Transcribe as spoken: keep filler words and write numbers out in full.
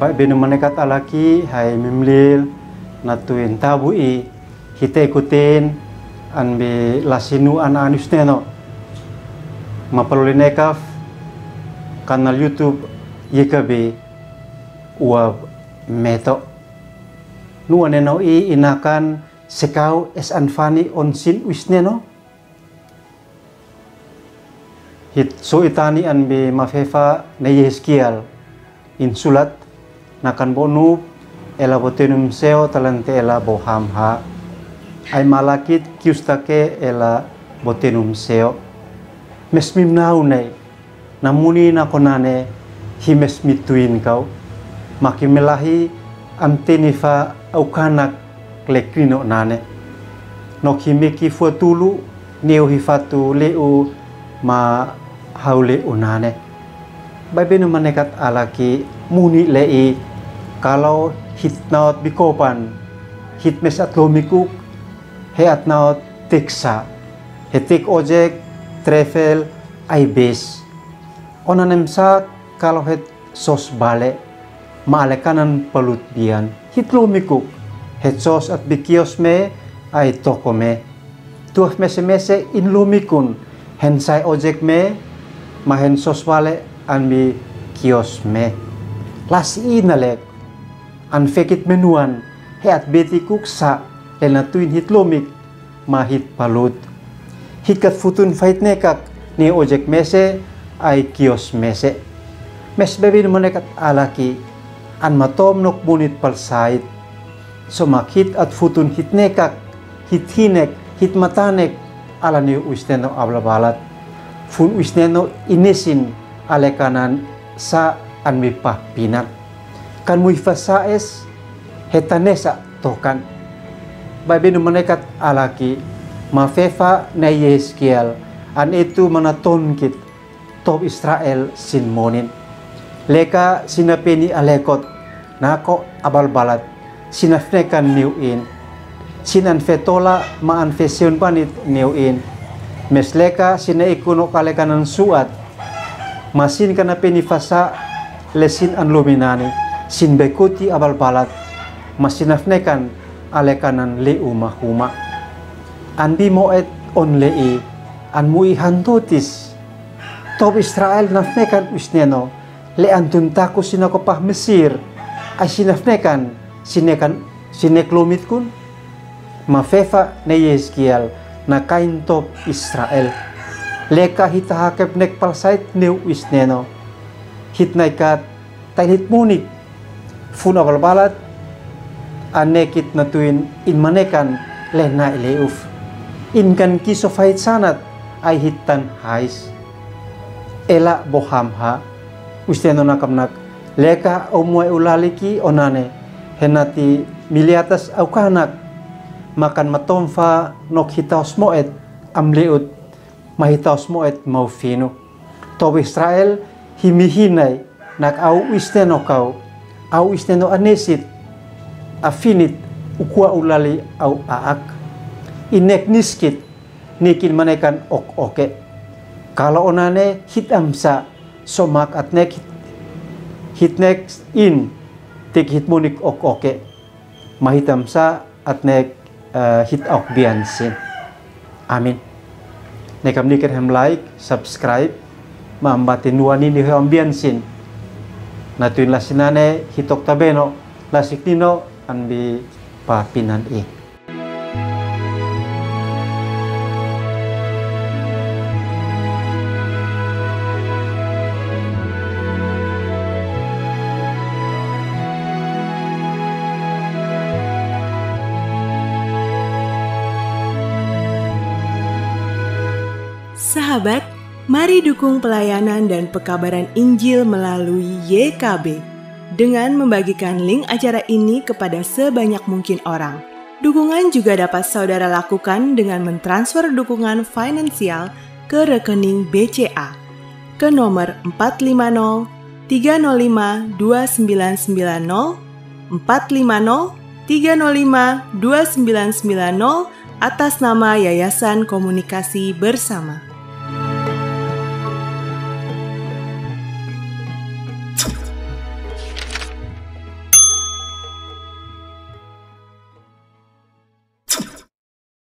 Baibenu manekat alaki hai mimlil na tuin tabu i hite kutin an bi lasinu an anus neno. Mapaluli nekaf kanal YouTube Y K B uwa meto. Nua neno i inakan sekau es anfani on sin uis neno. Hit so itani an bi mafefa ne Yehezkiel in sulat nakan bo nup ela bo tenum seo talante ela bo hamha. Ai malakit kiustake ela bo tenum seo. Mes mimnau nei na muni na konane hi mes mituin kau. Maki melahi am tenifa au kanak le krino nane. Nok hi meki fuatulu neu hi fatu leu ma hau leu nane. Baibenu manekat alaki muni le i kalau hit naot bikopan hit mes at lomikuk he at naot teksa he tek ojek trefel ai bes. Onanem sa kalau het sos bale ma ale kanan palut bian hit lomikuk het sos at bikios me ai toko me. Tuaf mese mese in lomikun hen sai ojek me ma hen sos bale an bikios me. Lasi i nalek an fekit menuan he at betikuk sa le na tuin hit lomik ma hit palut. Hit kat futun fahit nekak ne ojek mese ai kios mese. Mes bebin manekat alaki an matom nok munit palsait. Somak hit at futun hit nekak hit hinek hit matanek ala ne uis neno ablabalat. Fun uis neno inesin ale kanan sa an mi pahpinan. Kan mui fasa es he tanesa tokan. Baibenu manekat alaki mafefa ne Yehezkiel an etu mana tonkit top Israel sin monin. Leka sina peni alekot nako abalbalat sina fnekan niu in. Sinan fetola ma an feseun banit niu in. Mes leka sina ikunok ale kanan suat. Ma sin kana peni fasa le sin an luminani sin bekuti abalbalat ma sina fnekan ale kanan leu mahuma. An bimoet on le i an mui hantotis. Top Israel na fnekan uis neno le an tun taku sina kopah Misir ai sina fnekan sinekan sinek lumitkun. Mafefa ne Yehezkiel na kain top Israel. Leka hita hakep nek palsait neu uis neno. Hit naikat tail hit munik. Fun abalbalat an nekit na tuin in manekan le nai leuf. In kan kiso fahit sanat ai hit tan hais. Ela bo hamha. Uis neno nakamnak leka au muai ulaliki onane. Henati miliatas au kanak makan matomfa nok hitaos moet am leut ma hitaos moet mau finu. Top Israel hi mihinai nak au uis neno kau au uis neno anesit afinit ukua ulali au aak. Inek niskit nikin manekan ok oke. Kalo onane hit amsa somak atnek hit nek in tik hit munik ok oke. Ma hit amsa atnek hit auk bian sin. Amin. Nekam niket hem like, subscribe ma ambati nuani ni hem bian sin. Na tuin lasinane hitok tabeno lasik nino an bi papinan i. Sahabat, mari dukung pelayanan dan pekabaran Injil melalui Y K B dengan membagikan link acara ini kepada sebanyak mungkin orang. Dukungan juga dapat saudara lakukan dengan mentransfer dukungan finansial ke rekening B C A ke nomor empat lima nol tiga nol lima dua sembilan sembilan nol, empat lima nol tiga nol lima dua sembilan sembilan nol, atas nama Yayasan Komunikasi Bersama.